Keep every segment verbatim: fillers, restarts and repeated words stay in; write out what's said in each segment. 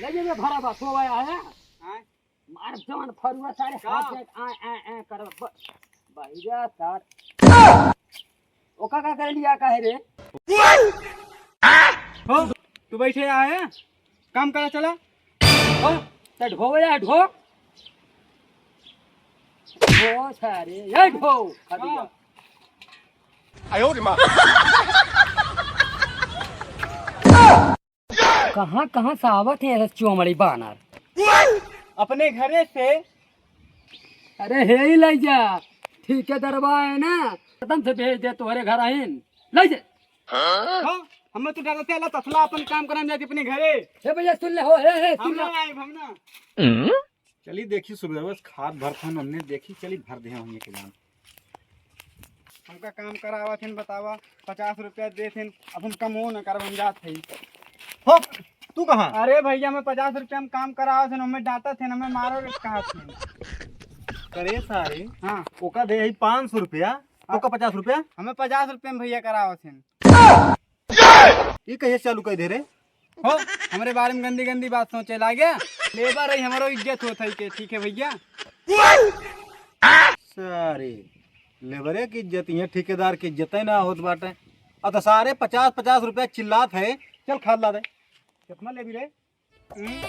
ये, ये, ये भरा बा, सो आया है। हाँ? मार जवन फरुआ सारे का? हाथ में आ, आ, आ, कर, ब-, बहिरा सार। ओका का कर लिया काहे रे? हो, तू बैठे आए, काम करा चला। हो, त ढो या ढो। ढो सारे, ये ढो। हाँ। कहाँ, कहाँ से आवत है ऐसे चोमड़ी बानर? अपने घरे से। अरे हे ही लइ जा, ठेकेदारवा है ना, कदम से भेज दे तोहरे घर आइन, लइ जा। हाँ, हमें तो डरते अला तसला अपन काम करन जाके अपने घरे। हे भैया सुन ले हो, हे, हे, सुन हम ले। ना आए, हम ना। चली देखी सुबह बस खाद भरथन हमने देखी, चली भर दे हमने के जान। हमका काम करावत हन, बतावा, पचास रुपया देत हन, अब हम कमो न करब, हम जात हई। हो, तू कहाँ? अरे भैया, हमें पचास रुपया में काम करावत हन, हमें डांटत हन, हमें मारो रे कहत हन। अरे सारे, हाँ। ओका दे ही पाँच सौ रुपया, हाँ। ओका पचास रुपया? हमें पचास रुपया में भैया करावत हन। ई कहिए चालू कर दे रे? हो, हमरे बारे में गंदी गंदी बात सोचे लागे। लेबर है, हमरो इज्जत होत है के, ठीक है भैया? सारे, लेबरे की इज्जत, ये ठेकेदार की इज्जत है ना होत बाटे। अब तो सारे पचास पचास रुपया चिल्लात है। चल खाद ला दे। कितना लेबी रे? हम्म,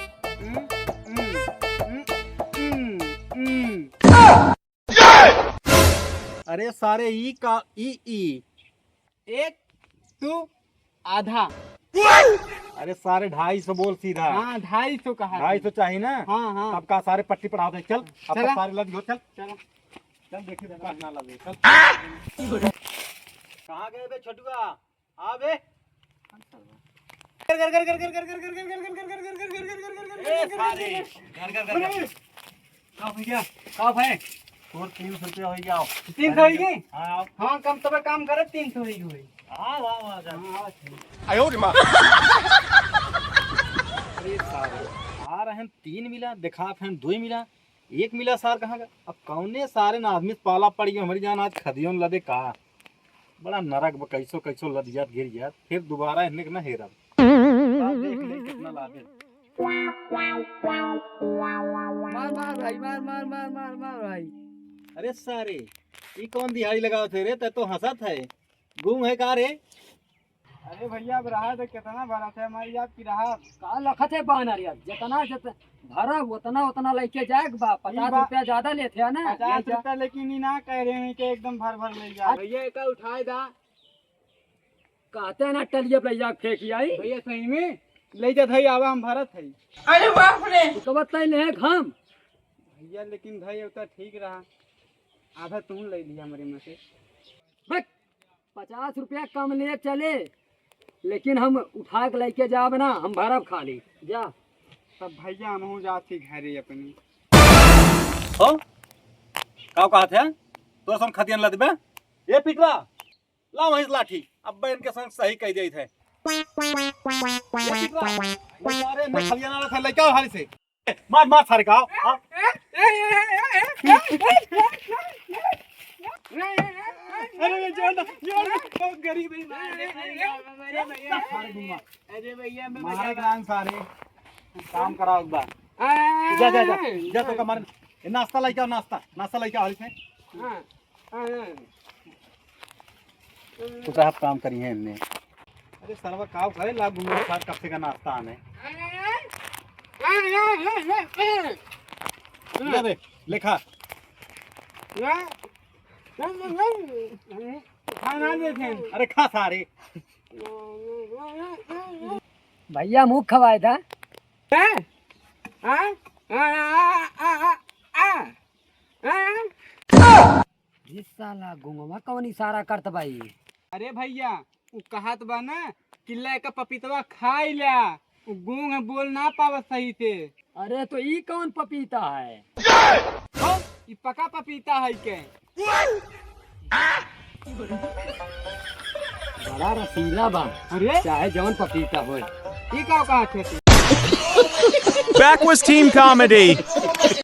हम्म, हम्म। अरे सारे, ई का, ई, ई। एक, तू आधा। अरे सारे, ढाई सौ बोल सीधा। हाँ, ढाई सौ कहा ढाई सौ चाहिए ना? हाँ, हाँ। अब का सारे पट्टी पढ़ा दे, चल। अब चला। सारे लद हो, चल। चला। चल, देखी दे, ना लगे, चल। कहाँ गए बे छोटुआ? आ बे। ए, सारे, घर, घर, घर, घर। का भैया? का भाई? तोर तीन सौ रुपया होइ गया। तीन सौ होइ गई? हाँ, आओ। हाँ, कम तबे काम करे, तीन सौ होइ गई। हाँ, वाह, वाह, जा। हाँ, आओ। आयो रे माँ। अरे सारे, आ रहे हैं तीन मिला, दिखात हैं दुई मिला, एक मिला सार कहाँ का? अब कौने सारे ना आदमी से पाला पड़ गया, हमारी जान आज खदियों लदे का। बड़ा नरक बा, कैसो कैसो लदियात गिर जात, फिर दोबारा इन्हें के ना हेरब। बाप देख ले कितना लादे। मार, मार भाई, मार, मार, मार, मार, मार भाई। अरे सारे, ई कौन दिहाड़ी लगावत है रे? तै तो हंसत है। गूंग है का रे? अरे भैया, अब रहा तो कितना भरा था हमारी आपकी रहा। का लखत है बानर यार, जितना, जितना भरा उतना, उतना लेके जाए के बा। ई पचास बा-, रुपया ज्यादा लेते हैं ना, पचास ले जा। रुपया, लेकिन ई ना कह रहे हैं कि एकदम भर भर ले जा। भैया, एका उठाए दा। कहते हैं ना, टलिया पे ले जा फेंक आई। भैया, सही में ले जा, धई आवा, हम भरत है। अरे बाप रे। तो कब तय ले घाम। भैया, लेकिन धई उतना ठीक रहा, आधा तू ले लिया हमारे में से। बक, पचास रुपया कम ले चले, लेकिन हम उठा के लेके जाब ना, हम भरब खाली। जा। तब भैया, हमहू जात ही घरे अपनी। हो? का कहत है? तोर संग खतियन लदबे? ए पिटवा, ला वहीं से लाठी, अब इनके संग सही कह देत है। ए पिटवा, अरे, मैं खलिया ना था, लेके आओ हाली से। मार, मार सारे का, आओ, आओ। अरे, ये जान, ये जान, बहुत गरीब है। सारे दूंगा। अरे भैया, मैं मारे बजा कान सारे, काम कराओ एक बार। जा, जा, जा, जा तो का मार। ए, नाश्ता लेके आओ, नाश्ता, नाश्ता लेके आओ, हाली से। हाँ, हाँ, हाँ। तो साहब काम करी हैं इनने। अरे सरवा, काव करे ला घूमे साथ कब से का नाश्ता आने। ले बे, ले खा। खाना देते हैं। अरे खा सारे। भैया मुँह खवाए था। हैं? हाँ? आ, आ, आ, आ, आ, आ। हाँ? ये साला गुंगवा कौन इशारा करत बा ई? अरे भैया, उ कहत बा ना कि लेके पपीतवा खाई ल्या, उ गूंग है, बोल ना पावत सही से। अरे तो ई कौन पपीता है? हो, ई पका पपीता है के? बड़ा रसीला बा। अरे? चाहे जौन पपीता होए। ई का कहत है तू? Backwoods Team Comedy।